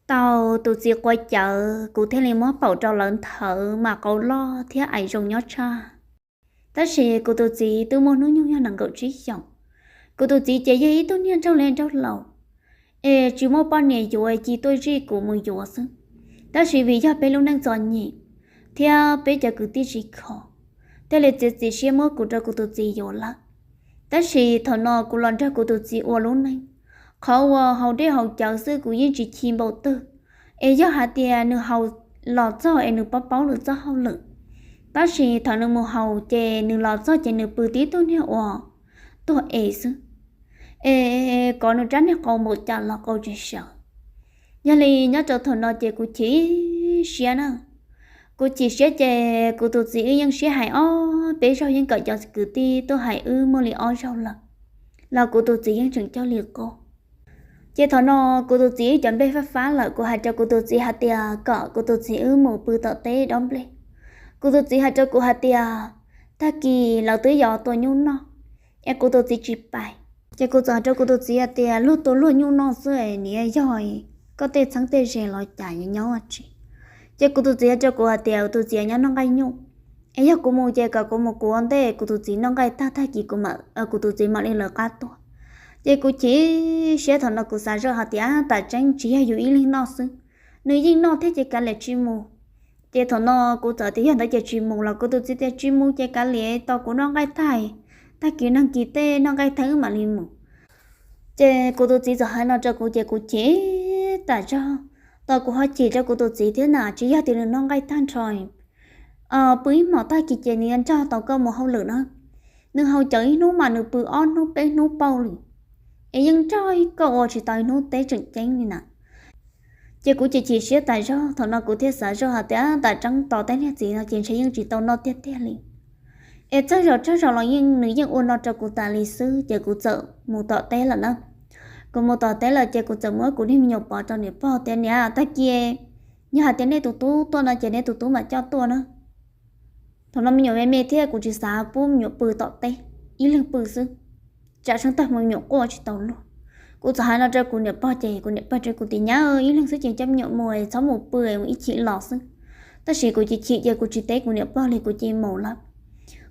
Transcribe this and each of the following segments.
tau tus txiv quav cawv, kuv thiaj li muab paum rau lawv nthawv mas qau loj thiab ais zoo nyob tshaj. Tab sis kuv tus txiv twb muaj hnub nyoog yog nees nkaum tsib xyoos. Kuv tus txiv ces yog ib tug niag nraug le nraug laus, es tsis muaj poj niam yuav, cia tuaj zij kuv mus yuav xwb. Tab sis vim yog peb lub neej txom nyem thiab peb cov kwv tij tsis khov, thiaj li txiav txim siab muab kuv rau kuv tus txiv yuav lawm. Tab sis thaum no kuv los nrog kuv tus txiv ua lub neej, qhov uas haus dej haus cawv xwb kuv yeej tsis chim npaum twg. Es yog hais tias nws haus los txog es nws paub paub nws txoj hauj lwm, tab sis thaum nws mus haus ces nws los txog ces nws pw tib tug niag uas tuag es xwb, es kov nws rab niag qau npaum cas los qau tsis sawv. Yog li nyob rau thaum no ces kuv chim siab na. Kuv chim siab ces kuv tus txiv wb yeej sib hais ob peb zaug, yeej kom cov kwv tij tuaj hais wb muaj li ob zaug lawm, los kuv tus txiv yeej tseem coj li qub. Ces thaum no kuv tus txiv wb cov npej fab fab lawm, kuv hais rau kuv tus txiv hais tias kom kuv tus txiv wb mus pw tom teb dob nplej. Kuv tus txiv hais rau kuv hais tias tag kis lawv twb yog tua nyuj noj, es kuv tus txiv tsis pais. Ces kuv txawm hais rau kuv tus txiv hais tias luag tua luag nyuj noj xwb, niam yog koj tej txheeb tej ze los cas nyob tsis. Ces kuv tus txiv hais rau kuv hais tias kuv tus txiv nyob noj nqaij nyuj, es yog kuv mus ces kom kuv mus kuv ua ntej, kuv tus txiv noj nqaij tag tag kis kuv mam, kuv tus txiv mam li lawv qab tuaj. Ces kuv chim siab, thaum no kuv xav zoj hais tias tam tseeb tsis yog yus ib leeg noj xwb, nws yeej noj thiab ces kav liam tsis mus. Ces thaum no kuv txawm tias yog ntawd ces tsis mus, los kuv tus txiv tias tsis mus ces kav liam tos kuv noj nqaij tag, tag kis nag kis tej noj nqaij tag wb mam li mus. Ces kuv tus txiv txawm hais no rau kuv ces kuv chim tas zog. Tos kuv ho chim rau kuv tus txiv thiab na, tsis yog tias nws noj nqaij tag nrho, pw ib hmos tag kis ces nws yuav nrog tau koj mus hauj lwm na. Nws haus cawv ib hnub mas nws pw ob hnub peb hnub pauj li, es yeej nrog koj ua tsis tau ib hnub teb tseem ceeb li na. Ces kuv chim chim siab tas zog, thaum no kuv thiaj xav zoj hais tias tam tseeb tos tej niag txiv no ces ntshe yeej tsis tau noj tiag tiag li. Es txog zaum txog zaum los yeej nws yeej ua no rau kuv tas li xwb, ces kuv txawm mus tom teb lawm na. Kuv mus tom teb lawm ces kuv txawm muab kuv niag me nyuam pov rau niam pog tias niam, tag kis yog hais tias nej tus tub tuaj no ces nej tus tub mam coj tuaj na. Thaum no me nyuam me me thiab kuv tsis xav pub me nyuam pw tom teb, ib leeg pw xwb, tsam sab tag me nyuam quaj tsis tau luag. Kuv txawm hais no rau kuv niam pog ces kuv niam pog rau kuv tias nyab, ib leeg xwb ces coj me nyuam mus, txhob mus pw, mus ib chim los xwb. Tab sis kuv chim chim ces kuv tsis teb kuv niam pog li, kuv cia li mus lawm.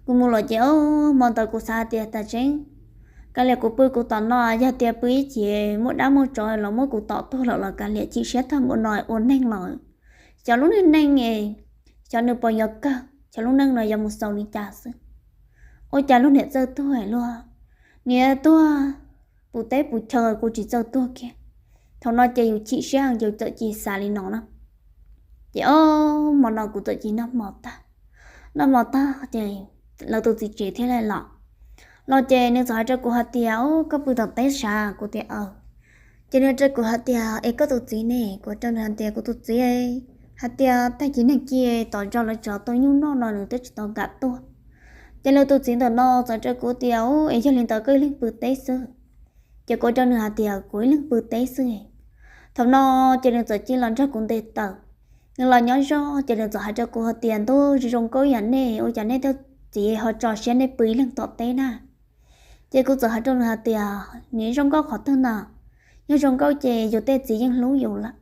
Kuv mus lawm ces hmo ntawd kuv xav tias tas tseeb kav liam kuv pw kuv tom no, yog tias pw ib chim muaj dab muaj tsov los muab kuv tom tuag lawm los kav liam, chim siab tag npaum no ua neeg los xyov lub neej, xyov nws puas yuav kawg, xyov lub neej no yuav mus xaus li cas xwb. Ua cas luag niam txawj tuag luag niam tuag puv teb puv chaw, kuv tsis txawj tuag kiag. Thaum no ces yus chim siab yus txawm cia li xav li no na. Ces ob hmo no kuv txawm cia li noj hmo tag, noj hmo tag ces lawv tus txiv tsev thiaj li los. Los ces nws txawm hais rau kuv hais tias, Ub, koj pw tom teb sav? Kuv tias, Aws. Ces nws rau kuv hais tias, Es koj tus txiv ne? Kuv rau nws hais tias, Kuv tus txiv hais tias tag kis neeg cia tom zos lawv tsov tua nyuj noj no nws twb tsis tau kam tuaj. Ces lawv tus txiv ntawm no txawm rau kuv tias, Ub, es yog li ntawd koj ib leeg pw teb xwb? Ces kuv rau nws hais tias, Kuv ib leeg pw teb xwb. Thaum no ces nws txawm cia li los nrog kuv nte taws. Nws los nyob zog ces nws txawm hais rau kuv hais tias, Ntuj, zoo nkauj yam nej, ua cas nej tej txiv ho tso siab nej pw ib leeg tom teb na? Ces kuv txawm hais rau nws hais tias, Nws zoo nkauj qhov twg na? Yog zoo nkauj ces yus tej txiv yeej hlub yus lawm,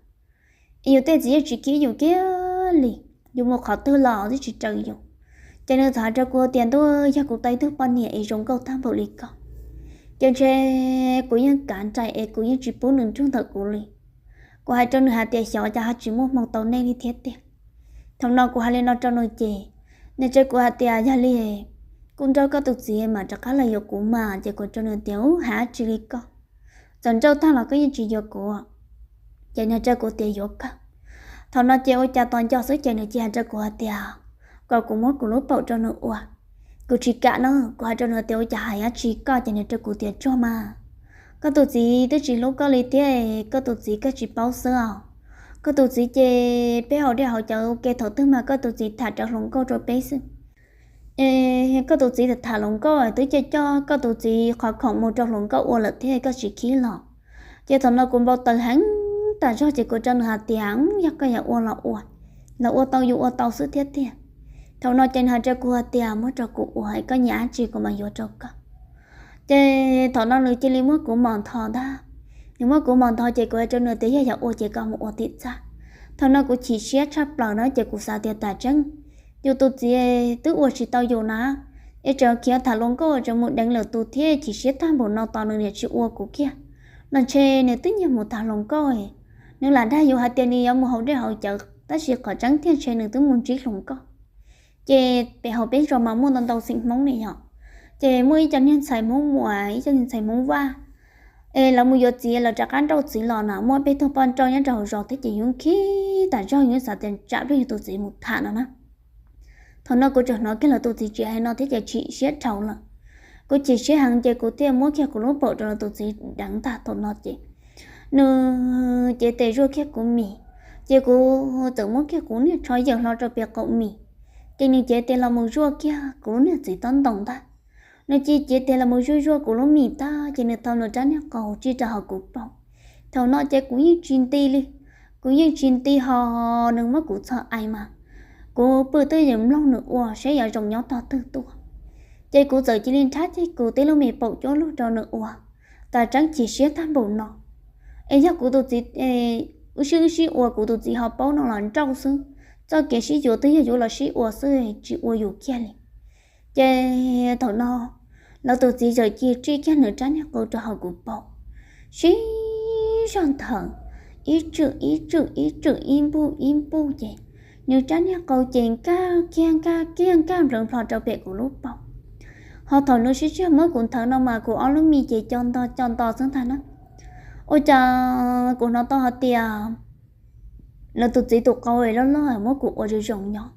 es yus tej txiv yeej tsis khib yus kiag li. Yus mus qhov twg los twb tsis raws yus. Ces nws txawm hais rau kuv tias, Ntuj, yog kuv tau ib tug poj niam es zoo nkauj tag npaum li koj, ces ntshe kuv yeej kav nraim es kuv yeej tsis pub nws nrug ntawm kuv li. Kuv hais rau nws hais tias, Xyov cas ho tsis muaj hmoo tau nej li thiab tiag. Thaum no kuv hais li no rau nws ces nws rau kuv hais tias, Yog li kuj nrog koj tus txiv mam rov qab los yuav kuv mas. Ces kuv rau nws tias, Ub, hais dab tsi li koj? Txawm nrauj tag los koj yeej tsis yuav kuv. Ces nws rau kuv tias, Yuav kawg. Thaum no ces ua cas tos nco xwb ces nws cia hais rau kuv hais tias, Kom kuv muab kuv lub paum rau nws ua. Kuv tsis kam no. Kuv hais rau nws tias, Ua cas hais dab tsi koj? Ces nws rau kuv tias, Tsuag mas, koj tus txiv twb tsis hlub koj li thiab, koj tus txiv koj tsis paub xwb os. Koj tus txiv ces peb haus dej haus cawv ua ke, thaum twg mas koj tus txiv tham rawv hluas nkauj rau peb xwb. Es koj tus txiv tham hluas nkauj twb coj coj koj tus txiv qhov khoom mus rau hluas nkauj ua lawm thiab koj tsis khib los. Ces thaum no kuv npau taws heev tas zog ces kuv rau nws hais tias, Yog koj yuav ua los ua, los ua tau yus ua tau xwb thiab tiag. Thaum no ces nws hais rau kuv hais tias, Muab rau kuv ua, koj nyiam dab tsi kuv mam yuav rau koj. Ces thaum no nws cia li muab kuv mos ntho ntag. Nws muab kuv npog ntho ces kuv hais rau nws tias yog yuav ua ces koj mus ua tim txaj. Thaum no kuv chim siab tshaj plaws na ces kuv xav tias tas tseeb yus tus txiv twb ua tsis tau yus na, es tseem khiav tham hluas nkauj tseem mus deev lwm tus thiab chim siab tag npaum no tos nws niam tsis ua kuv kiag los ntshe nws twb nyiag mus tham hluas nkauj. Nws lam dag yus hais tias nws yuav mus haus dej haus cawv tab sis qhov tseeb thiaj ntshe nws twb mus ntsib hluas nkauj. Ces pem hauv peb zos mas muaj ntau ntau xeem Hmoob ne yom, ces muaj ib co niag ntxhais Hmoob Muas ib co niag ntxhais Hmoob Vaj, es lawv mus yuav txiv lawv rov qab nrauj txiv los na muaj peb tug poj nrauj nyob rau hauv zos thiab ces yus khib tas zog yus xav tias tsam pliag yus tus txiv mus tham no na. Thaum no kuv tseem hnov kiag lawv tus txiv tsev hais no thiab ces chim siab dhau lawm. Kuv chim siab heev ces kuv thiaj muab kiag kuv lub paum rau lawv tus txiv deev tag. Thaum no ces nws cev tes zuaj kiag kuv mis, ces kuv txawm muab kiag kuv niag tsho yawm hlo rau pem qaum mis, ces nws cev tes los mus zuaj kiag kuv lub niag txiv tob ntoo ntag. Nws cia cev tes los mus zuaj zuaj kuv lub mis tag ces nws thau nws rab niag qau tsij rau hauv kuv paum. Thaum no ces kuv yeej tsis nti li, kuv yeej tsis nti ho nws muab kuv txhos ais mas kuv pw twb yeej mloog nws ua saib yuav zoo nyob tog twg tuaj. Ces kuv txawm cia li nrhab kiag kuv tib lub me paum cuab lug rau nws ua. Tas tseeb chim siab tag npaum no, es yog kuv tus txiv, wb sib wb sib ua kuv tus txiv ho paub no los nrauj xwb, txoj kev sib yuav twb yog yuav los sib ua xwb tsis ua yus kiag li. Ces thaum no lawv tus txiv txawm cia tsij kiag nws rab niag qau rau hauv kuv paum, sib zog nthawv, ib tswm ib tswm ib tswm ib npuj ib npuj ces nws rab niag qau ces nkag kiag nkag kiag nkag nplawv nplho rau pem kuv lub paum. Ho thaum nws sib zog muab kuv nthawv no mas kuv ob lub mis ces co nto co nto xwb ntag na. Ua cas kuv hnov tau hais tias lawv tus txiv tus qau loj loj muab kuv ua zoo zoo nyob,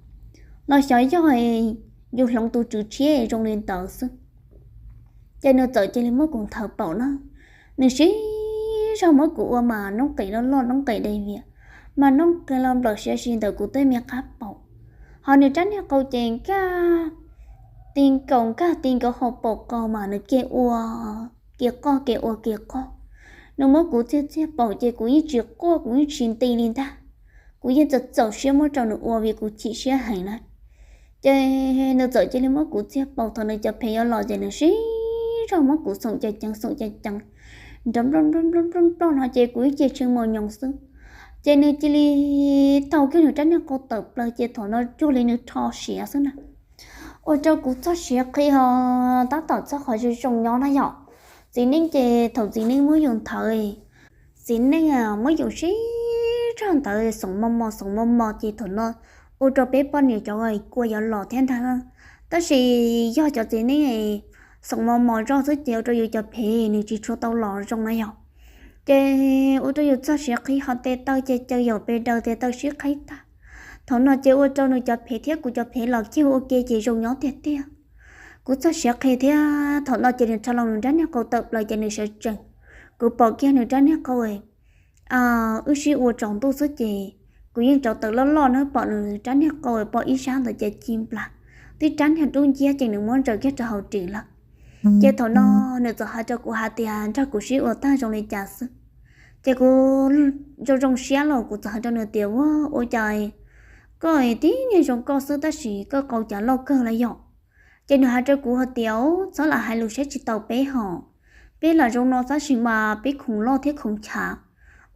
los xyov yog yus hloov tus tswv tshiab zoo li ntawd xwb. Ces nws txawm cia li muab kuv nthawv paum na, nws sib zog muab kuv ua mas noob qes loj loj noob qes dai vias, mas noob qes los nplawm siav si ntawm kuv tej me qab paum. Ho nws rab niag qau ces nkag ti nkaus nkag ti nkaus hauv paum qau mas nws ke ua ke qoj ke ua ke qoj. Nws muab kuv txiag txiag paum ces kuv yeej tsis quaj kuv yeej tsis nti li ntag. Kuv yeej txaus txaus siab muab rau nws ua vim kuv chim siab heev na. Ces nws txawm cia li muab kuv txiag paum, thaum nws cov phev yuav los ces nws sib zog muab kuv xoom ceev ceev xoom ceev ceev nrov nploj nploj nploj nploj nploj no ces kuv ib ce tshee mos nyoos xwb. Ces nws cia li thau kiag nws rab niag qau tawm plaws ces thaum no cuag li nws rho siav xwb na. Ua rau kuv txoj siav qhi ho tab tom txog qhov zoo zoo nyob na yom. Txiv neej ces thaum txiv neej muab yus nthawv, txiv neej muab yus sib zog nthawv xoom mos mos xoom mos mos ces thaum no ua rau peb poj niam cov kua yuav los thiab ntag. Tab sis yog cov txiv neej xoom mos mos zoj xwb ces ua rau yus cov phev nws tsis tshua tau los zoo na yom. Ces ua rau yus txoj siav qhi ho tes taw ces caw yaum pes daws tes taw sib qhaib tag. Thaum no ces ua rau nws cov phev thiab kuv cov phev los kiag ua ke ces zoo nyob tiag tiag. Kuv txoj siav qhi thiab thaum no ces nws rho loo nws rab niag qau tawm plaws ces nws sawv tsees. Kuv pom kiag nws rab niag qau, wb sib ua tsaus ntuj xwb ces kuv yeej rauv taws loj loj na pom nws rab niag qau pom ib sab ntawd ces ci nplas, tib rab niag dub nciab ces nws muab ntsaws kiag rau hauv ris lawm. Ces thaum no nws txawm hais rau kuv hais tias nrog kuv sib ua tag zoo li cas xwb. Ces kuv zoo zoo siab los kuv txawm hais rau nws tias ua, ua cas koj tib niag zoo koj xwb tab sis koj qau cas loj kawg li yom. Ces nws hais rau kuv hais tias txhob lam hais lus saib tsis taus peb hos, peb lam zoo no tab sis mas peb khoom loj thiab khoom chav,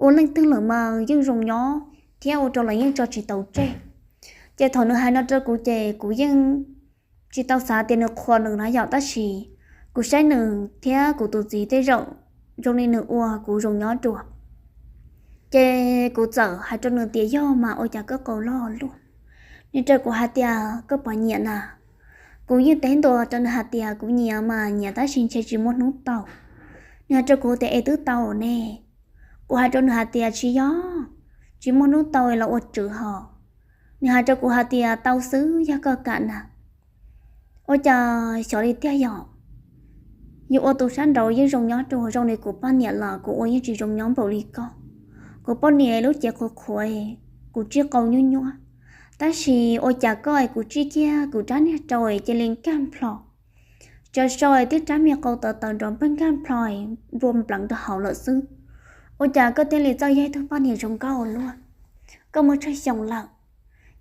ua leej twg lawm mas yeej zoo nyob thiab ua rau lawv yeej tso tsis tau tseg. Ces thaum nws hais no rau kuv ces kuv yeej tsis tau xav tias nws qhuas nws na yom, tab sis kuv saib nws thiab kuv tus txiv tej zaum zoo li nws ua kuv zoo nyob dua. Ces kuv txawm hais rau nws tias yog mas ua cas koj qau loj luaj. Nws rau kuv hais tias koj puas nyiam na. Kuv yeej teb ntua rau nws hais tias kuv nyiam mas nyiam tab sis ntshe tsis muaj hnub tau. Nws hais rau kuv tias es twb tau ne. Kuv hais rau nws hais tias tsis yog, tsis muaj hnub tau los ua tswv hos. Nws hais rau kuv hais tias tau xwb yog koj kam na. Ua cas xyov li tiag yom, yus ua tus sab nraud yeej zoo nyob dua zoo li kuv poj niam los kuv ua yeej tsis zoo nyob npaum li koj. Kuv poj niam lub cev qhuav qhuav, kuv tsij qau nyuaj nyuaj, tab sis ua cas koj es kuv tsij kiag kuv rab niag rau cia li nkag nplho. Tsav so es twb rab me qau tawv tawv nrov npleeg nkag nplho nplua npleev rau hauv lawm xwb. Ua cas koj thiaj li txawj yog ib tug poj niam zoo nkauj ua luaj, koj muaj tsawg xyoo lawm?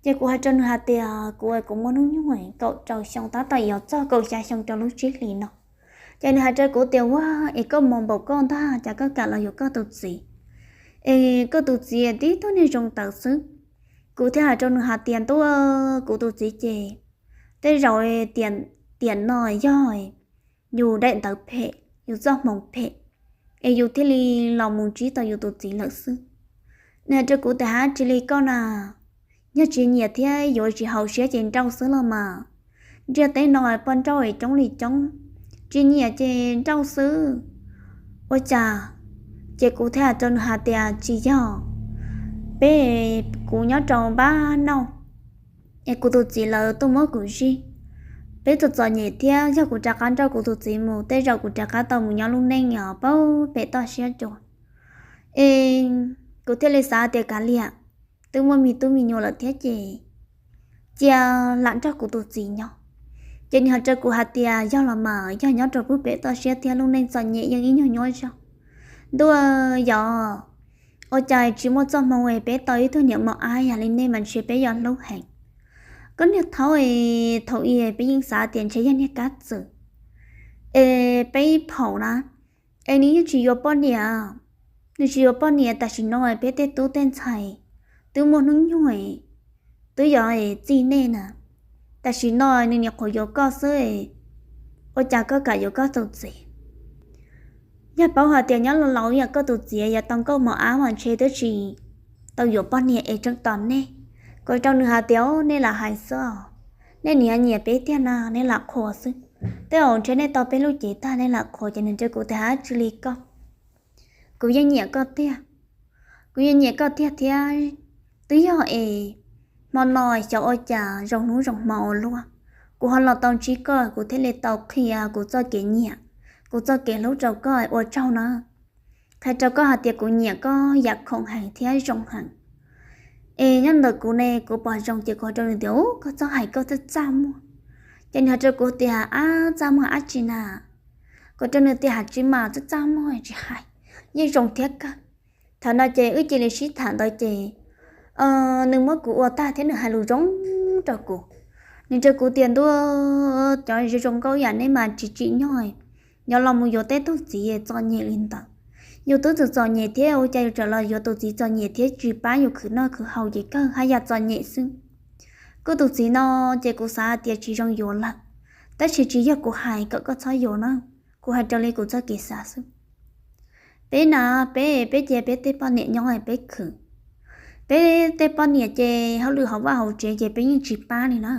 Ces kuv hais rau nws hais tias kuv es kuv muaj hnub nyoog kaum rau xyoo tab tom yuav txog kaum xya xyoo rau lub tsib hlis no. Ces nws hais rau kuv tias, Ua, es koj mob npaum koj ntag cas koj kam los yuav koj tus txiv? Es koj tus txiv tib tug niag zoo tawv xwb. Kuv thiaj hais rau nws hais tias, Ntuj, kuv tus txiv ces tej zaum tiam no yog yus daim ntawv phem, yus txoj hmoov phem, es yus thiaj li los mus ntsib tau yus tus txiv lawm xwb. Nws hais rau kuv tias, Hab, tsis li koj na, yog tsis nyiam thiab yuav tsis haum siab ces nrauj xwb los mas. Ntiaj teb no poj nrauj es coob li coob, tsis nyiam ces nrauj xwb. Ua cas? Ces kuv thiaj hais rau nws hais tias, Tsis yog, peb, kuv nyob rau npab nauj, es kuv tus txiv lawv tuaj muab kuv zij. Peb txom txom nyem thiab, yog kuv rov qab nrauj kuv tus txiv mus tej zaum kuv rov qab tau mus nyob lub neej os pab pem toj siab dua. Es kuv thiaj li xav tias, Kav liam, twb muaj me tub me nyuam lawm thiab ces cia lam nrog kuv tus txiv nyob. Ces nws hais rau kuv hais tias, Yog los mas, yog nyob rau pub pem toj siab thiab lub neej txom nyem yeej ib nyuag nyuab zog. Ntuj, yog ua cas tsis muaj txoj hmoo es peb tau ib tug niam mos ab yam li nej mas ntshe peb yuav hlub heev. Koj niag thaub, thaum i peb yeej xav tias ntshe yog niag kab txwm es peb phaum na, es nws yeej tsis yuav poj niam. Nws tsis yuav poj niam, tam sim no peb tej tub tej ntxhais twb muaj hnub nyoog, twb yuav txij nej na, tam sim no nws nyuam qhuav yuav koj xwb, ua cas koj kam yuav koj tus txiv? Yog paub hais tias nyob laus laus yam koj tus txiv yuav tau nkauj mos ab mas ntshe twb tsis tau yuav poj niam es tseem tos nej. Kuv rau nws hais tias, Nej lam hais xwb, nej niaj nyiam peb tiag na nej lam qhuas xwb. Tej zaum ntshe nej tau peb lub cev tag nej lam qhuas. Ces nws rau kuv tias, Hab, tsis li koj, kuv yeej nyiam koj tiag, kuv yeej nyiam koj tiag thiab. Twb yog es hmo no xyov ua cas zoo hnub zoo hmo ua luaj, kuv ho los tau ntsib koj kuv thiaj li tau qhia kuv txoj kev nyiam, kuv txoj kev hlub rau koj, ua tsaug na. Qhia rau koj hais tias kuv nyiam koj yam khoom heev thiab zoo heev. Es nyob ntawm kuv ne kuv pom zoo ces kuv hais rau nws tias, Ub, koj txhob hais, koj txaj txaj muag. Ces nws hais rau kuv tias, Ab, txaj muag dab tsi na? Kuv rau nws tias, Hais tsis mas txaj txaj muag tsis hais, yeej zoo thiab kawg. Thaum no ces wb cia li sib tham ntawd ces nws muab kuv ua tag thiab nws hais lus zoo rau kuv. Nws rau kuv tias, Ntuj, cov zoo nkauj yam nej mas tsis tsim nyog yuav los mus yuav tej tug txiv txom nyem li ntawd. Yus twb txom txom nyem thiab ua cas yus tseem los yuav tus txiv txom nyem thiab tsis pab yus khwv noj khwv haus ces kawg haj yam txom nyem xwb. Kuv tus txiv no ces kuv xav hais tias tsis zoo yuav lawm, tab sis tsis yog kuv hais kom koj txhob yuav na, kuv hais raws li kuv txoj kev xav xwb. Peb na, peb, peb cia peb tej poj niam nyob peb khwv. Peb tej poj niam ces hauj lwm hauv vaj hauv tsev ces peb yeej tsis pab li na.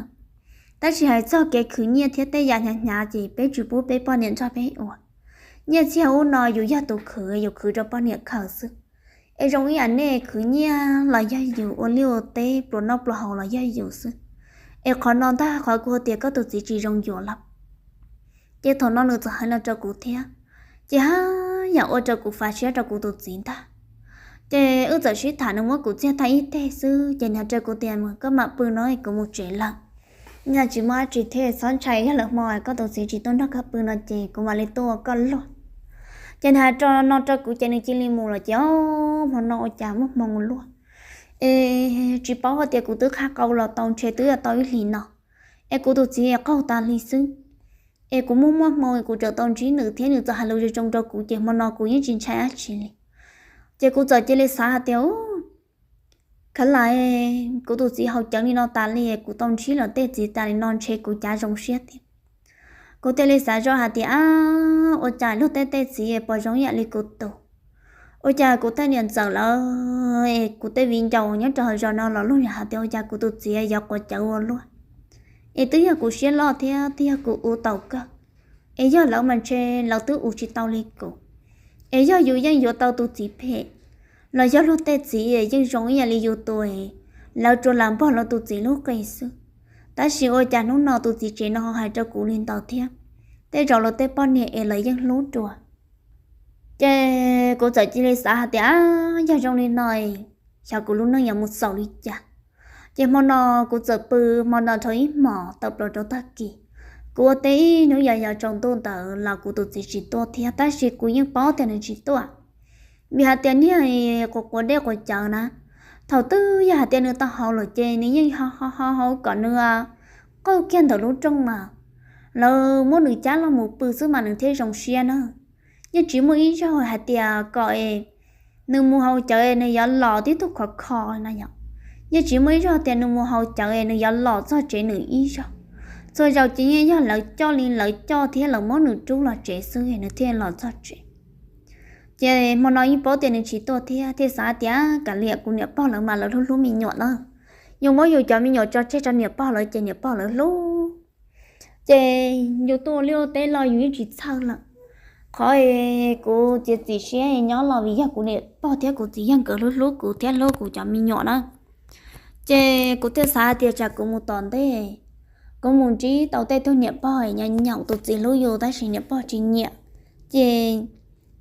Tab sis hais txog kev khwv nyiaj thiab tej yam hnyav hnyav ces peb tsis pub peb poj niam nrog peb ua. Nyiaj txiag ub no yus yog tus khwv, yus khwv rau poj niam khaws xwb. Es zoo ib yam nej khwv nyiaj los yog yus, ua liaj ua teb pluas noj pluas haus los yog yus xwb. Es qhov no ntag qhov kuv hais tias koj tus txiv tsis zoo yuav lawm. Ces thaum no nws txawm hais no rau kuv thiab, ces haj yam ua rau kuv fav siab rau kuv tus txiv ntag. Ces wb txawm sib tham, nws muab kuv txiag tag ib teg xwb ces nws hais rau kuv tias, Koj mam pw no, kuv mus tsev lawm. Yog tsis muaj dab tsi thiab txhob ntshai, yog lwm hmo koj tus txiv tsis tuaj nrog koj pw no ces kuv mam li tuaj ua koj luag. Ces nws hais no rau kuv ces nws cia li mus lawm ces, o, hmo no ua cas muaj hmoo luaj. Es tsis paub hais tias kuv twb qhab qau los tau ntshe twb tau ib hlis no, es kuv tus txiv qaug tas li xwb. Es kuv muaj muaj hmoo kuv tseem tau ntsib nws thiab nws txawm hais lus zoo zoo rau kuv ces hmo no kuv yeej tsis ntshai dab tsi li. Ces kuv txawm cia li xav hais tias, Khav lais, kuv tus txiv haus cawv li no tas li, kuv tau ntsib lawv tej txiv tas li no ntshe kuv cav zoo siab thiab. Kuv thiaj li xav zoj hais tias, Ab, ua cas luag tej tej txiv pom zoo yam li kuv tus? Ua cas kuv tej niam ntxawm lawv, kuv tej viv ncaus nyob rau hauv zos no los luag hais tias ua cas kuv tus txiv yuav quav cawv ua luaj? Es twb yog kuv siab loj thiab twb yog kuv ua tau kawg. Es yog lawv mas ntshe lawv twb ua tsis tau li kuv. Es yog yus yeej yuav tau tus txiv phem, los yog luag tej txiv yeej zoo ib yam li yus tus, lawv tsuas lam npog lawv tus txiv lub qe xwb. Tab sis ua cas hnub no tus txiv tsev no ho hais rau kuv li ntawd thiab? Tej zaum lawv tej poj niam es lawv yeej hlub dua. Ces kuv txawm cia li xav hais tias, Ab, yog zoo li no, xyov kuv lub neej yuav mus xaus li cas. Ces hmo no kuv txawm pw, hmo no dhau ib hmos tawm plaws rau tag kis. Kuv ua teb ib hnub yos yos tsaus ntuj ntawd los kuv tus txiv tsis tuaj thiab, tab sis kuv yeej paub tias nws tsis tuaj, vim hais tias niag quav quav dej quav cawv na, thaum twg yog hais tias nws tau haus lawm ces nws yeej ho ho ho haus kom nws qaug kiag ntawm lub rooj mas, lawv muab nws cab los mus pw xwb mas nws thiaj zoo siab na. Yeej tsis muaj ib zaug hais tias kom nws mus haus cawv nws yuav los tib tug khov kho na yom. Yeej tsis muaj ib zaug tias nws mus haus cawv nws yuav los txog tsev nws ib zaug. Txhua zaus ces yeej yog lawv coj li lawv coj thiab lawv muab nws rub los tsev xwb nws thiaj los txog tsev. Ces hmo no yeej paub tias nws tsis tuaj thiab thiaj xav tias kav liam, kuv niam pog lawv mas lawv hlub hlub me nyuam na. Yus muab yus cov me nyuam tso tseg rau niam pog lawv ces niam pog lawv hlub. Ces yus tuaj ua liaj ua teb los yus yeej tsis txhawj lawm. Qhov kuv txiav txim siab nyob los vim yog kuv niam pog thiab kuv txiv yawg nkawd hlub hlub kuv thiab hlub kuv cov me nyuam na. Ces kuv thiaj xav hais tias tsam kuv mus tom ntej, kuv mus ntsib tau tej tug niam pog nyob nyob tus txiv hlub yus tab sis niam pog tsis nyiam, ces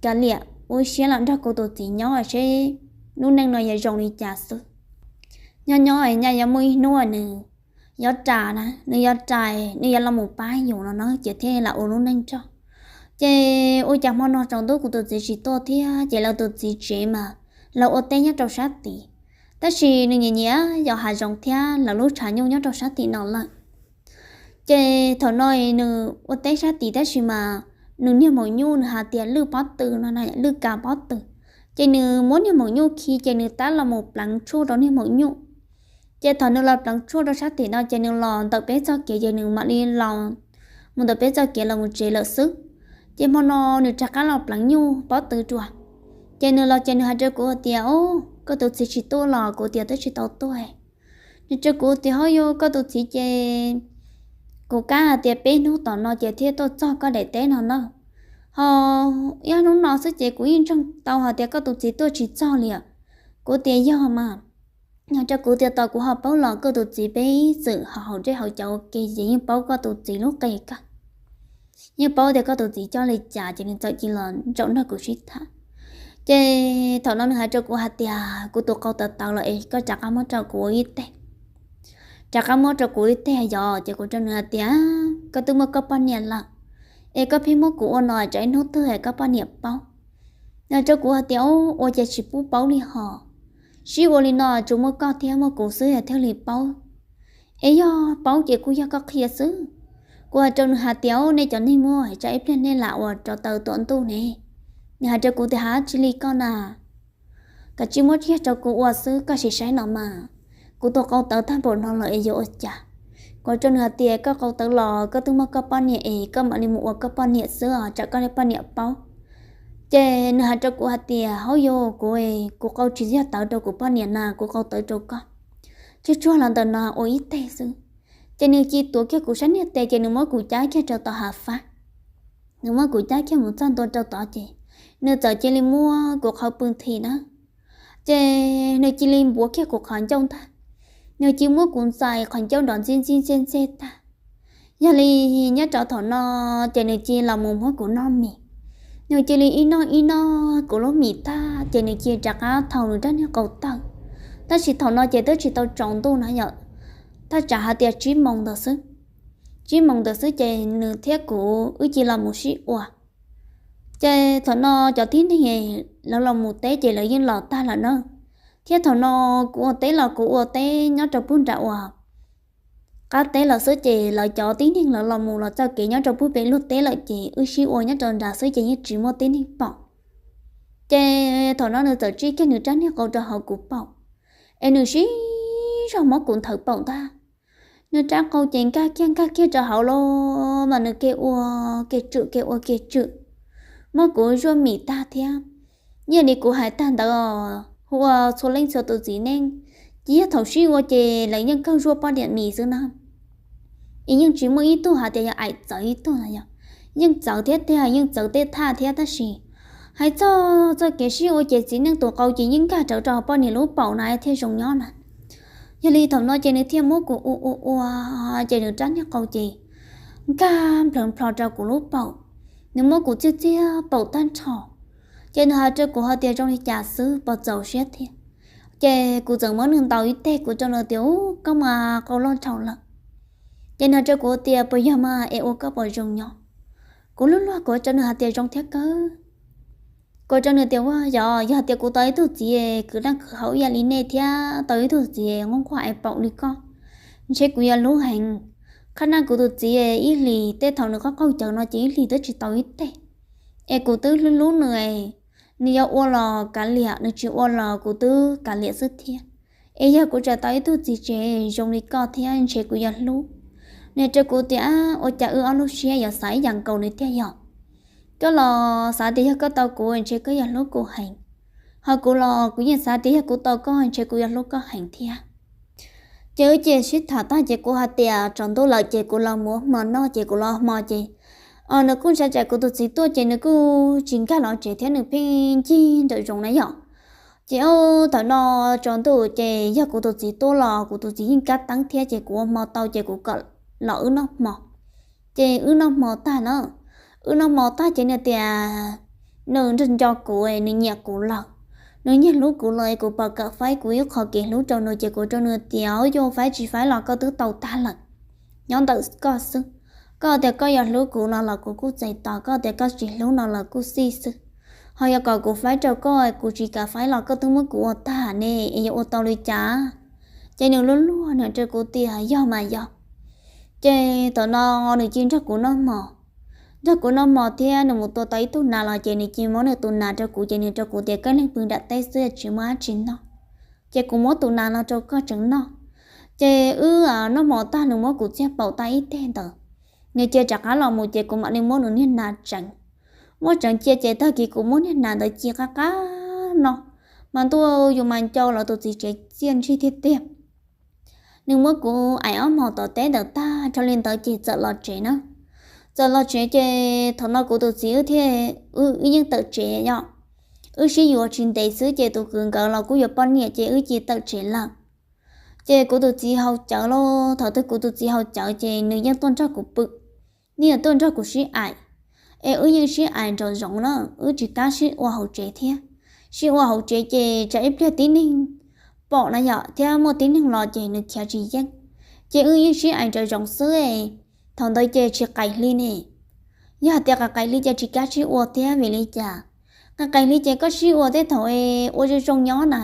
kav liam ua siab los nrog kuv tus txiv nyob seb lub neej no yuav zoo li cas xwb. Nyob nyob nyaj yuav muaj ib hnub nws yuav ras na, nws yuav ras, nws yuav los mus pab yus no na ces thiaj lam ua lub neej nrog. Ces ua cas hmo no tsaus ntuj kuv tus txiv tsis tuaj thiab ces lawv tus txiv tsev mas lawv ua teb nyob rau sab tid, tab sis nws nyiam nyiam yos hav zoov thiab lawv lub tshav nyuj nyob rau sab tim no lawm. Ces thaum no nws ua teb sab tid tab sis mas nws niag maum nyuj nws hais tias lwj pob tw no, lwj kav pob tw, ces nws muab niag maum nyuj khi ces nws tab los mus pleev tshuaj rau niag maum nyuj. Ces thaum nws los pleev tshuaj rau sab tim no ces nws los ntawm peb txoj kev ces nws mam li los mus ntawm peb txoj kev los mus tsev lawm xwb. Ces hmo no nws rov qab los pleev nyuj pob tw dua. Ces nws los ces nws hais rau kuv hais tias, Au, koj tus txiv tsis tuaj los? Kuv tias, Twb tsis tau tuaj. Nws rau kuv tias, Hauj yug, koj tus txiv ces kuv kav hais tias peb hnub tom no ces thiaj tuaj txog koj daim teb no na. Ho ib hnub no xwb ces kuv yeej ntseeg tau hais tias koj tus txiv tuaj tsis txog li. Kuv tias, Yog mas. Nws rau kuv tias, Tos kuv ho paub los koj tus txiv peb ib txwm ho haus dej haus cawv ua ke ces yeej paub koj tus txiv lub qe kawg. Yeej paub tias koj tus txiv coj li cas ces nws txawm cia li los ntsaum nrog kuv sib tham. Ces thaum no nws hais rau kuv hais tias, Kuv tus qau tawv tawv lawm es koj rov qab muab rau kuv ua ib teg. Rov qab muab rau kuv ib teg yog? Ces kuv rau nws hais tias, Koj twb muaj koj poj niam lawm, es koj pheej muab kuv ua no tsam ib hnub twg koj poj niam paub. Nws rau kuv hais tias, Ua cas tsis pub paub li hos? Sib ua li no tsuas muaj koj thiab muaj kuv xwb thiaj li paub. Es yog paub ces kuj yog koj qhia xwb. Kuv hais rau nws hais tias, Nej cov neeg muaj tsam ib pliag nej lam ua rau taws tuam ntuj ne. Nws hais rau kuv tias, Hais tsis li koj na, koj tsis muab tsiaj rau kuv ua xwb, koj sim saib no mas, kuv tus qau tawv tag npaum no lawm es yuav ua cas? Kuv rau nws hais tias, Koj qau tawv los koj twb muaj koj poj niam es koj mam li mus ua koj poj niam xwb os, tsam koj poj niam paub. Ces nws hais rau kuv hais tias, Hauj yug, kuv, kuv qau tsis yog tawv rau kuv poj niam na, kuv qau tawv rau koj. Tsuag tsuag los ntawm no ua ib teg xwb. Ces nws cia li tuav kiag kuv sab niag tes ces nws muab kuv cab kiag rau tom hav fab. Nws muab kuv cab kiag mus txog ntua rau tod ces nws txawm cia li muab kuv qhov pw nthi na. Ces nws cia li npuav kiag kuv qhov ncauj ntag. Nws cia li muab kuv ntxais qhov ncauj nrov ntxij ntxij ntxej ntxej tag. Yog li nyob rau thaum no ces nws cia li los mus muab kuv noj mis. Nws cia li ib noj ib noj kuv lub mis tag ces nws cia li rov qab thau nws rab niag qau tawg. Tab sis thaum no ces twb tsis tau tsaus ntuj na yom, thaj tsam hais tias tsib moos ntawd xwb. Tsib moos ntawd xwb ces nws thiab kuv wb cia li los mus sib ua. Ces thaum no cov tib neeg lawv los mus teb ces lawv yeej los tag lawm na. Thiab thaum no kuv ua teb los kuv ua teb nyob rau pug nram uas qab teb lawm xwb ces lawv cov tib neeg lawv los mus los txoj kev nyob rau pug pem lub teb lawm ces wb sib ua nyob rau nrad xwb ces yeej tsis muaj tib neeg pom. Ces thaum no nws txawm tsij kiag nws rab niag qau rau hauv kuv paum, es nws sib zog muab kuv nthawv paum ntag. Nws rab qau ces nkag kiag nkag kiag rau hauv los mas nws ke ua ke tswm ke ua ke tswm, muab kuv zuaj mis tag thiab. Yog li kuv hais tag ntawd, hu ua txhua leej txhua tus txiv neej, ces yog thaum sib ua ces lawv yeej kawg zuaj poj niam mis xwb na. Es yeej tsis muaj ib tug hais tias yog aim txawv ib tug na yom, yeej txawv thiab tiag, yeej txawv tej thaj thiab tab sis hais txog txoj kev sib ua ces txiv neej tus qau ces yeej nkag rawv rau poj niam lub paum na thiaj zoo nyob na. Yog li thaum no ces nws thiaj muab kuv ua ua ua, ces nws rab niag qau ces nkag nplhawv nplho rau kuv lub paum. Nws muab kuv txiag txiag paum tag nrho, ces nws hais rau kuv hais tias zoo li cas xwb puas txaus siab thiab. Ces kuv txawm muab nws ntaus ib teg, kuv rau nws tias, Ub, koj mas qau loj dhau lawm. Ces nws hais rau kuv tias, Puas yog mas es ua koj puas zoo nyob? Kuv luag luag kuv rau nws hais tias, Zoo thiab kawg. Kuv rau nws tias, Ua yog, yog tias kuv tau ib tug txiv khwv noj khwv haus ib yam li nej thiab tau ib tug txiv nquag nquag es paum li koj, ntshe kuv yuav hlub heev. Qhab naj kuv tus txiv ib hlis, tej thaum nws qaug qaug cawv no ces ib hlis twb tsis tau ib teg. Es kuv twb hlub hlub nws, nws yuav ua los kav liam, nws tsis ua los kuv twb kav liam xwb thiab. Es yog kuv tseem tau ib tug txiv tsev zoo li koj thiab ntshe kuv yuav hlub. Nws rau kuv tias, ua cas wb ob lub siab yuav xav ib yam nkaus nws tiag yog? Koj los xav tias yog koj tau kuv ntshe koj yuav hlub kuv heev, ho kuv los kuv yeej xav tias yog kuv tau koj ntshe kuv yuav hlub koj heev thiab. Ces wb cia sib tham tag ces kuv hais tias tsaus ntuj lawm ces kuv los mus ua hmo noj ces kuv los ua hmo ces, nws kuj ntshai tsam kuv tus txiv tuaj ces nws kuj tsis nkag los tsev thiab nws pheej ncig nraum zoov na yom. Ces thaum no tsaus ntuj ces yog kuv tus txiv tuaj los kuv tus txiv yeej kab teeb thiab ces kuv ua hmo tau ces kuv kom los wb noj hmo. Ces wb noj hmo tag na, wb noj hmo tag ces nws tias nws nco kuv, nws nyiam kuv lawm, nws nyiam hlub kuv lawm, kuv pom kam faib kuv ib qho kev hlub rau nws ces kuv rau nws tias, yuav faib tsis faib los koj twb tau tag lawm, nyob ntawm koj xwb. Koj tias koj yuav hlub kuv no los kuv kuj txais tos, koj tias koj tsis hlub no los kuj xij xwb. Ho yog kom kuv faib rau koj, kuv tsis kam faib los koj twb muab kuv ua tag ne, es yuav ua tau li cas? Ces nws luag luag nws rau kuv tias yog mas yog. Ces thaum no nws cia nrog kuv noj hmo, nrog kuv noj hmo thiab nws mus tua tau ib tug nas los ces nws cia muab nws tus nas rau kuv ces nws rau kuv tias koj leej pw nram teb xwb tsis muaj dab tsi noj, ces kuv muab tus nas no rau koj tseem noj. Ces wb noj hmo tag nws muab kuv txiag paum tag ib teg ntawd, nws cia rov qab los mus ces kuv mam li muab nws niag nas tseev. Muab tseev cia ces tag kis kuv muab niag nas ntawd ci qab qab no, mas ntuj yus mas nco lawv tus txiv tsev txiaj ntsig tiag tiag. Nws muab kuv aim ob hmos tom teb ntawd tag nrho li ntawd ces txawm los tsev na. Txawm los tsev ces thaum no kuv tus txiv wb thiaj, wb yeej tawm tsev yom. Wb sib yuav tsis ntev xwb ces tus kwv nkawd los kuj yuav poj niam ces wb cia tawm tsev lawm. Ces kuv tus txiv haus cawv lauj, thaum twg kuv tus txiv haus cawv ces nws yeej tuaj nrog kuv pw, nws yeej tuaj nrog kuv sib aim. Es wb yeej sib aim nraum zoov na, wb tsis kam sib ua hauv tsev thiab. Sib ua hauv tsev ces tsam ib pliag tib neeg pom na yom, thiab muaj tib neeg los ces nws khiav tsis yeej. Ces wb yeej sib aim nraum zoov xwb. Thaum ntawd ces tsis qaim hli ne, yog hais tias qaim qaim hli ces tsis kam sib ua thiab vim li cas? Qaim qaim hli ces koj sib ua tej thaum ua zoo zoo nyob na,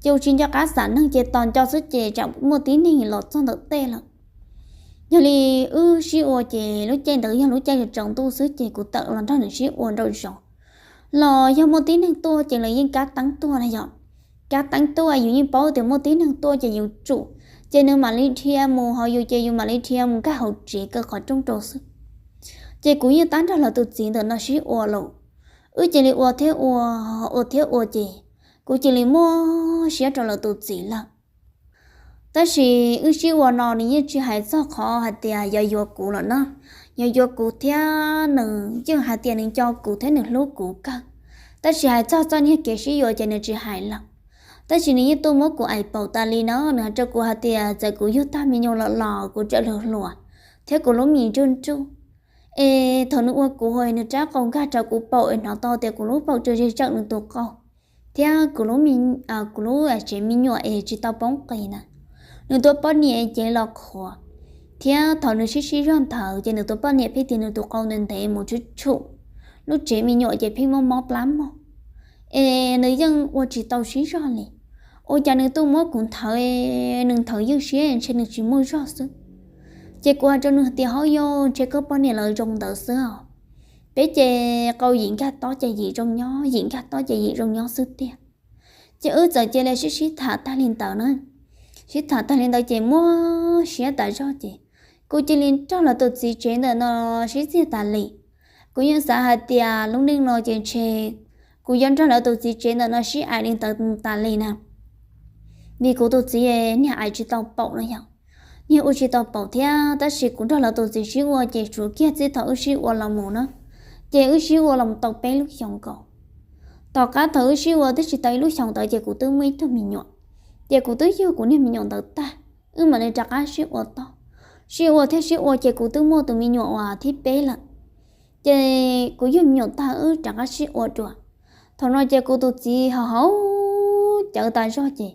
ces ua tsis nco qab xam neeg ces tos nco xwb ces tsam muaj tib neeg los txog ntawm tej lawm. Yog li wb sib ua ces lub caij ntawd yog lub caij tsaus ntuj xwb ces kuv tawm los nrog nws sib ua nraum zoov. Los yog muaj tib neeg tuaj ces lawv yeej kab teeb tuaj na yom. Kab teeb tuaj yus yeej paub tias muaj tib neeg tuaj ces yus tsum, ces nws mam li dhia mus ho yus ces yus mam li dhia mus nkag hauv tsev kaw qhov rooj rau xwb. Ces kuv yeej tab nrog lawv tus txiv ntawm no sib ua lawm. Wb cia li ua thiab ua, ua thiab ua ces kuv cia li muaj siab rau lawv tus txiv lawm. Tab sis wb sib ua no nws yeej tsis hais txog qhov hais tias yog yuav kuv lawm na, yog yuav kuv thiab nws yeej hais tias nws nco kuv thiab nws hlub kuv kawg. Tab sis hais txog txoj niag kev sib yuav ces nws tsis hais lawm. Tab sis nws yeej tuaj muab kuv aim paum tas li no, nws hais rau kuv hais tias txawm kuv yug tag me nyuam lawm los kuv tseem hluas hluas thiab kuv lub mis nruj nruj. Es thaum nws ua kuv ho nws rab qau nkag rau kuv paum es hnov tau tias kuv lub paum tseem ze tsawm nws tus qau, thiab kuv lub, kuv lub tsev me nyuam es tsis tau poob qis na. Nws tua poj niam ces los qhuav, thiab thaum nws sib sib zog ntawd ces nws tus poj niam pheej tias nws tus qau ntev ntev mus tshwm tshum, lub tsev me nyuam ces pheej muaj mob plab mog. Es nws yeej ua tsis tau sib zog li. Ua cas nws tuaj muab kuv nthawv, nws nthawv ywj siab ntshe nws tsis muaj zog xwb. Ces kuv hais rau nws tias hauj yog ntshe koj poj niam lawv zoo ntawd xwb os. Peb ces qau yim nkag tob ces yim zoo nyob, yim nkag tob ces yim zoo nyob xwb tiag. Ces wb txawm cia li sib sib tham tag li ntawd na. Sib tham tag li ntawd ces muaj siab tas zog ces kuv cia li nrog lawv tus txiv tsev ntawm no sib txiag tas li. Kuv yeej xav hais tias lub neej no ces ntshe kuv yuav nrog lawv tus txiv tsev ntawm no sib aim li ntawd tas li na, vim kuv tus txiv niag aim tsis tau paum no yog, niag ua tsis tau paum thiab. Tab sis kuv nrog lawv tus txiv sib ua ces tsuav kiag txij thaum wb sib ua los mus na, ces wb sib ua los tau peb lub xyoos nkaus. Tom qab thaum wb sib ua twb tsis tau ib lub xyoos ntawd ces kuv twb muaj ib tug me nyuam, ces kuv twb yug kuv niag me nyuam ntawd tag, wb mam li rov qab sib ua tog. Sib ua thiab sib ua ces kuv twb muaj tus me nyuam uas thib peb lawm. Ces kuv yug me nyuam tag wb rov qab sib ua dua. Thaum no ces kuv tus txiv haus haus cawv tas zog ces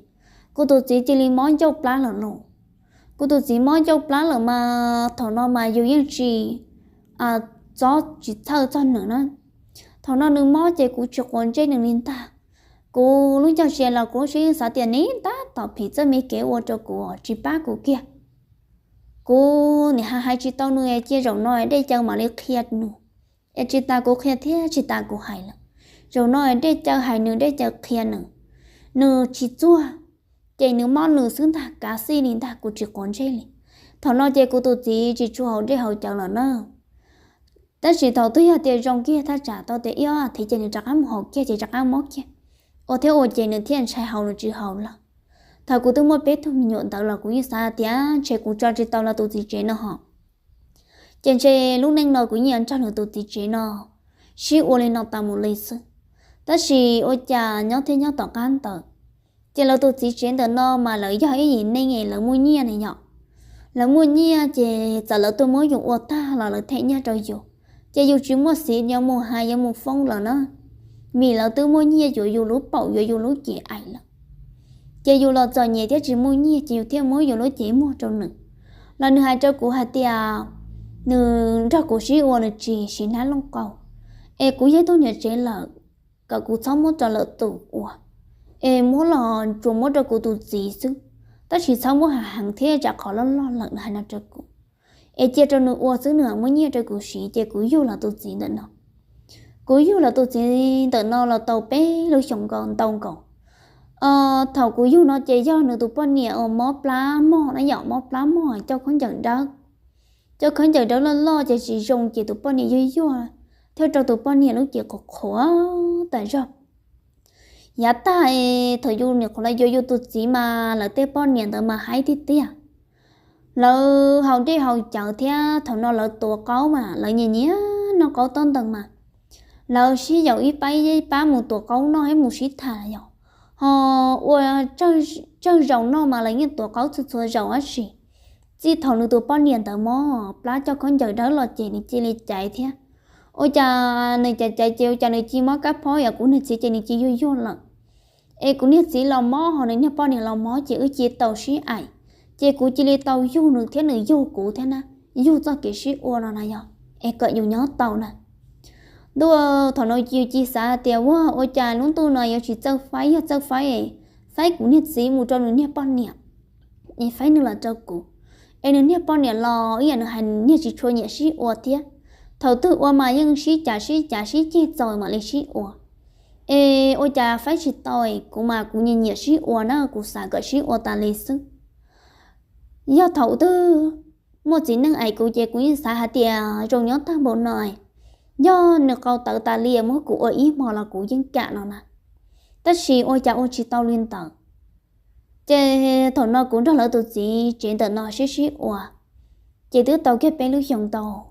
kuv tus txiv cia li mob ncauj plab lawm lauj. Kuv tus txiv mob ncauj plab lawm mas thaum no mas yus yeej tsis, txob tsis txhawj txog nws na. Thaum no nws mob ces kuv tsis quav ntsej nws li ntag. Kuv lub ncauj sia los kuv lub siab yeej xav tias nws tab tom phim txoj me kev ua rau kuv tsis pab kuv kiag. Kuv nim hais hais tsis tau nws, cia zaum no dej caw mam li qhia nws. Es tsis tas kuv qhia thiab tsis tas kuv hais lawm. Zaum no dej caw hais nws, dej caw qhia nws, nws tsis txuag, ces nws mob nws xwb ntag, kav xij li ntag, kuv tsis quav ntsej li. Thaum no ces kuv tus txiv tsis tshua haus dej haus cawv lawm na. Tab sis thaum twg yog tias zoo kiag thaj tsam tau tias ib ob thiv ces nws rov qab mus haus kiag ces rov qab mob kiag, ua thiab ua ces nws thiaj ntshai haus, nws tsis haus lawm. Thaum kuv twb muaj peb tug me nyuam ntawd los kuv yeej xav tias ntshe kuv tso tsis tau lawv tus txiv tsev no hos. Ces ntshe lub neej no kuv yeej yuav nrog lawv tus txiv tsev no sib ua li no tas mus li xwb. Tab sis ua cas nyob thiab nyob tom qab ntawd, ces lawv tus txiv tsev ntawm no mas lawv yog ib yim neeg es lawv muaj nyiaj ne yom. Lawv muaj nyiaj ces txawm lawv tuaj muab yus ua tag los lawv them nyiaj rau yus, ces yus tsis muaj xiv yuav mus hais yuav mus foob lawm na, vim lawv twb muaj nyiaj yuav yus lub paum yuav yus lub cev aim lawm. Ces yus los txom nyem thiab tsis muaj nyiaj ces yus thiaj muab yus lub cev muag rau nws, los nws hais rau kuv hais tias nws nrog kuv sib ua nws tsis siv hnab looj qau, es kuv yog ib tug niam tsev lawm, kom kuv txhob muab rau lawv tus ua, es muab los tsuas muab rau kuv tus txiv xwb, tab sis txhob muab hav heev thiab tsam qhov loj loj lawm, nws hais no rau kuv. Es cia rau nws ua xwb, nws muab nyiaj rau kuv siv, ces kuv yug lawv tus txiv ntawm no. Kuv yug lawv tus txiv ntawm no los tau peb lub xyoos nkaus ntau nkaus. Thaum kuv yug no ces yog nws tus poj niam uas mob plab mog na yom, mob plab mog coj khaub ncaws dawb, coj khaub ncaws dawb loj loj ces tsis zoo ces tus poj niam yuag yuag, thiaj rau tus poj niam lub cev qhuav qhuav tas zog. Yav tag es thaum yus nim qhuav los yuav yus tus txiv mas lawv tej poj niam ntawd mas haib tiag tiag. Lawv haus dej haus cawv thiab thaum no lawv tuav qaub mas lawv nyiam nyiam noj qaub tob ntees mas lawv sib yaum ib pab ib pab mus tuav qaub noj thiab mus sib tham yom. Ho ua tsawg zaus noj mas lawv yeej tuav qaub txhua txhua zaus tab sis txij thaum nws tus poj niam ntawd mob plab coj khaub ncaws dawb los ces nws cia li caiv thiab. Ua cas nws caiv caiv ces ua cas nws cia mob kab phob, yog kuv niag txiv ces nws cia yuag yuag lawm. Es kuv niag txiv los mob ho nws niag poj niam los mob ces wb cia tau sib aim, ces kuv cia li tau yug nws thiab nws yug kuv thiab na, yug txoj kev sib ua no na yog es kom yus nyob tau na. Ntuj, thaum no yus cia xav tias ua, ua cas lub ntuj no yuav tsis txawj faib, yog txawj faib, faib kuv niag txiv mus rau nws niag poj niam, es faib nws los rau kuv, es nws niag poj niam los ib yam nws hais nws niag tsis tshua nyiam sib ua thiab. Thaum twg ua mas yeej sib cav sib cav sib ceg txaus mam li sib ua. Es ua cas faib tsis tau, kuv mas kuv nyiam nyiam sib ua na, kuv xav kom sib ua tas li xwb. Yog thaum twg muaj txiv neej aim kuv ces kuv yeej xav hais tias zoo nyob tag npaum no, yog nws qau tawv tas li muab kuv ua ib hmo los kuv yeej kam no na. Tab sis ua cas ua tsis tau li ntawd. Ces thaum no kuv nrog lawv tus txiv tsev ntawm no sib sib ua, ces twb tau kiag peb lub xyoos ntau.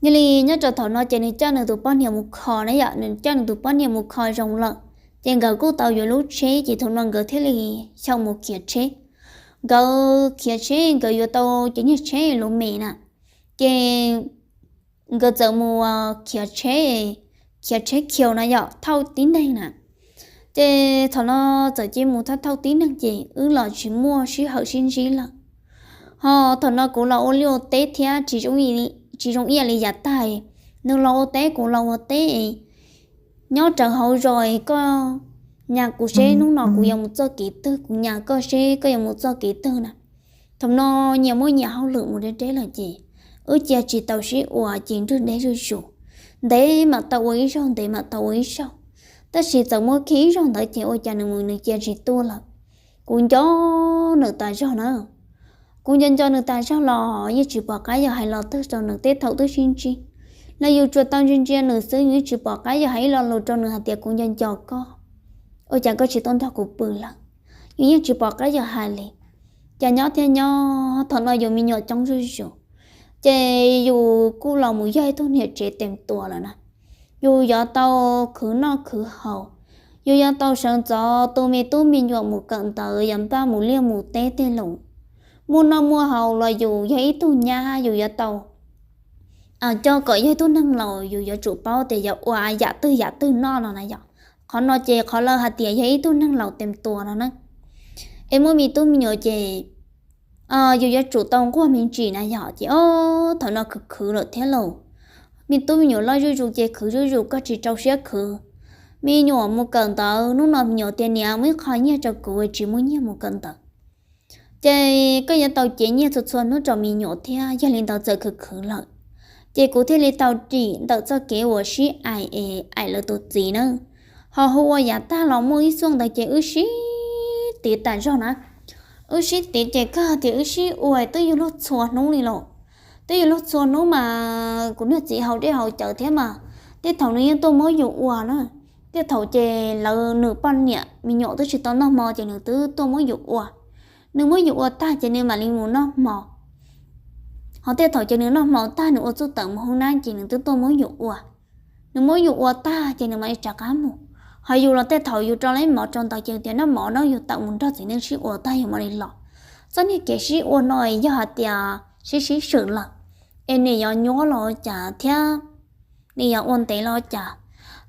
Yog li nyob rau thaum no ces nws coj nws tus poj niam mus kho na yom, nws coj nws tus poj niam mus kho zoo lawm, ces nkawd kuj tau yuav lub tsheb, ces thaum no nkawd thiaj li xyaum mus khiav tsheb. Nkawd khiav tsheb, nkawd yuav tau cov niag tsheb lus me na, ces nkawd txawm mus khiav tsheb, khiav tsheb khiaus na yom, thauj tib neeg na. Ces thaum no txawm cia mus thauj thauj tib neeg ces wb los tsis muaj sij hawm sib ntsib lawm. Ho thaum no kuv los ua liaj ua teb thiab tsis zoo ib yam li yav tag, nws los ua teb kuv los ua teb, nyob rawv hauv zos, koj nyas kuv seb hnub no kuv yuav mus txoj kev twg, kuv nyas koj seb koj yuav mus txoj kev twg na. Thaum no nyias muaj nyias hauj lwm mus deb deb lawm ces wb cia tsis tau sib ua ces nrug deb zuj zus, ntev mam tau ua ib zaug, ntev mam tau ua ib zaug. Tab sis txawm muaj kiag ib zaug ntawd ces ua cas nws mus nws cia tsis tuaj lawm. Kuv nco nws tas zog na. Kuv nco nco nws tas zog los yeej tsis pom qab yog hais lo twg rau nws, tej thaum twb sib ntsib los yus tsuas tau ntsia ntsia nws xwb, yus yeej tsis pom qab yog hais ib lo lus rau nws hais tias kuv nco nco koj, ua cas koj tsis tuaj nrog kuv pw lawm. Yus yeej tsis pom qab yog hais li. Cas nyob thiab nyob, thaum no yus me nyuam coob zuj zus, ces yus kuj los mus yog ib tug niam tsev tes tuas lawm na. Yus yuav tau khwv noj khwv haus, yus yuav tau sawv ntxov tu me tub me nyuam mus kawm ntawv, yuav npaj mus liaj mus teb tej lus. Muaj noj muaj haus los yus yog ib tug nyab, yus yuav tau coj kom yog ib tug neeg laus, yus yuav tsum paub tias yuav ua yam twg yam twg noj no na yom. Qhov no ces qhov lawv hais tias yog ib tug neeg laus tes tuas no na. Es muaj me tub me nyuam ces yus yuav tsum tau nquag me ntsis na yom, ces ob thaum no khwv khwv lawm thiab lauj. Me tub me nyuam loj zuj zus ces khwv zuj zus, koj tsis rau siab khwv. Me nyuam mus kawm ntawv, hnub no me nyuam tias niam muab ib qho nyiaj rau kuv, tsis muaj nyiaj mus kawm ntawv. Ces koj yuav tau cev nyiaj txhua txhua hnub rau me nyuam thiab, yog li ntawd txawm khwv khwv lawm. Ces kuv thiaj li tau dim ntawm txoj kev uas sib aim es aim lawv tus txiv na. Ho hu ua yav tag los muaj ib xuaj ntawd ces wb sib tiv tas zog na. Wb sib tiv ces kawg tias wb sib ua twb yuav luag txhua hnub li los. Twb yuav luag txhua hnub mas kuv niag txiv haus dej haus cawv thiab mas, tej thaum nws yeej tuaj muab yus ua na. Tej thaum ces lawv nws poj niam me nyuam twb tsis tau noj hmo ces nws twb tuaj muab yus ua. Nws muab yus ua tag ces nws mam li mus noj hmo. Ho tej thaum ces nws noj hmo tag nws ua txuj tawm mus hoob nab ces nws twb tuaj muab yus ua. Nws muab yus ua tag ces nws mam li rov qab mus. Ho yus los tej thaum yus rau lawv mov rau ntawd ces tias noj mov no yus tawm mus nrog txiv neej sib ua tag yus mam li los. Txoj niag kev sib ua no yog hais tias sib sib swm lawm es nws yuav nyuab los cas thiab nws yuav ua ntev los cas.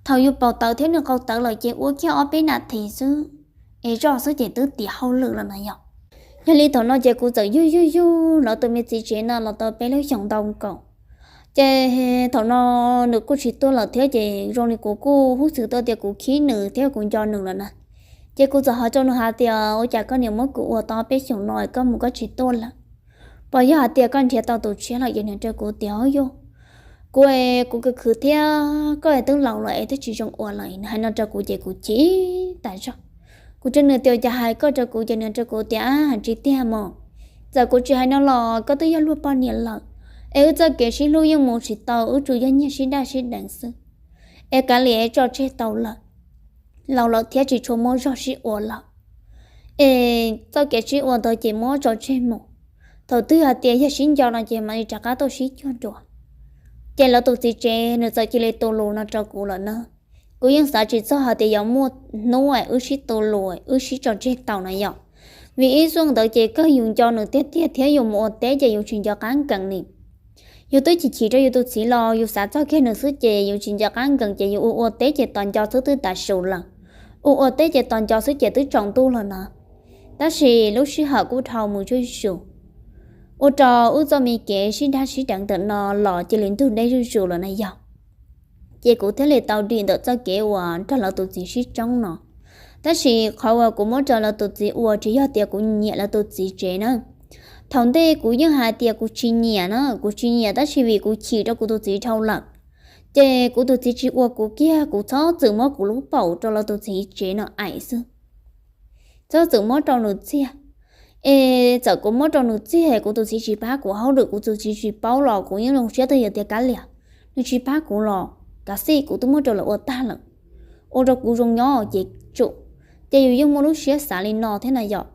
Thaum yus paus tawv thiab nws qau tawv lawm ces ua kiag ob peb nas this xwb es zoj xwb ces twb tiav hauj lwm lawm na yog. Yog li thaum no ces kuv txawm yug yug yug lawv tus me txiv tsev no los tau peb lub xyoos ntau nkaus. Ces thaum no nws kuj tsis tuaj lawm thiab ces zoo li kuv kuj hub xwm tuaj tias kuv khib nws thiab kuv nco nws lawm na. Ces kuv txawm hais rau nws hais tias ua cas koj niam muab kuv ua tau peb xyoos no koj mus koj tsis tuaj lawm? Puas yog hais tias koj nrhiav tau tus tshiab lawm? Ces nws rau kuv tias yog kuv, kuv khwv khwv thiab koj twb laus lawm es twb tsis zoo ua lawm. Nws hais no rau kuv ces kuv chim tas zog. Kuv rau nws tias cas hais koj rau kuv, ces nws rau kuv tias tsis tiag mas, txawm kuv tsis hais no los koj twb yog luag poj niam lawm, es wb txoj kev sib hlub yeej mus tsis tau, wb tsuas yog nyiag sib daj sib deev xwb. Es kav liam es tso tseg tau lawm, laus lawm thiab tsis tshua muaj zog sib ua lawm. Es txoj kev sib ua ntawd ces muab tso tseg mus, thaum twg hais tias yog sib nco no ces mam li rov qab tuaj sib cuag dua. Ces lawv tus txiv tsev nws txawm cia li tu lus no rau kuv lawm na. Kuv yeej xav tsis txog hais tias yuav muaj hnub wb sib tu lus wb sib tso tseg tau na yom. Vim ib xuaj ntawd ces kawg yus nco nws tiag tiag thiab yus mus ua teb ces yus tsis nco qab nkees li. Yus twb chim chim rau yus tus txiv los yus xav txog kiag nws xwb ces yus tsis nco qab nkees ces yus ua ua teb ces tos nco xwb twb tas su lawm. Ua ua teb ces tos nco xwb ces twb tsaus ntuj lawm na. Tab sis lub sij hawm kuj dhau mus zuj zus, ua rau wb txoj me kev sib daj sib deev ntawm no los cia li ntug deb zuj zus lawm na yog. Ces kuv thiaj li tau dim ntawm txoj kev uas nrog lawv tus txiv sib tsoob no. Tab sis qhov uas kuv muab rau lawv tus txiv ua tsis yog tias kuv nyiam lawv tus txiv tsev na. Thaum ntej kuv yeej hais tias kuv tsis nyiam na, kuv tsis nyiam tab sis vim kuv chim rau kuv tus txiv dhau lawm, ces kuv tus txiv tsis ua kuv kiag, kuv txhob txwm muab kuv lub paum rau lawv tus txiv tsev no aim xwb. Txhob txwm muab rau nws txiag. Es txawm kuv muab rau nws txiag kuv tus txiv tsis pab kuv hauj lwm, kuv tus txiv tsis paub los kuv yeej zoo siab twb yog tias kav liam, nws tsis pab kuv los kav xij kuv twb muab rau lawv ua tag lawm. Ua rau kuv zoo nyob ces tsum. Ces yus yeej muaj lub siab xav li no thiab na yom.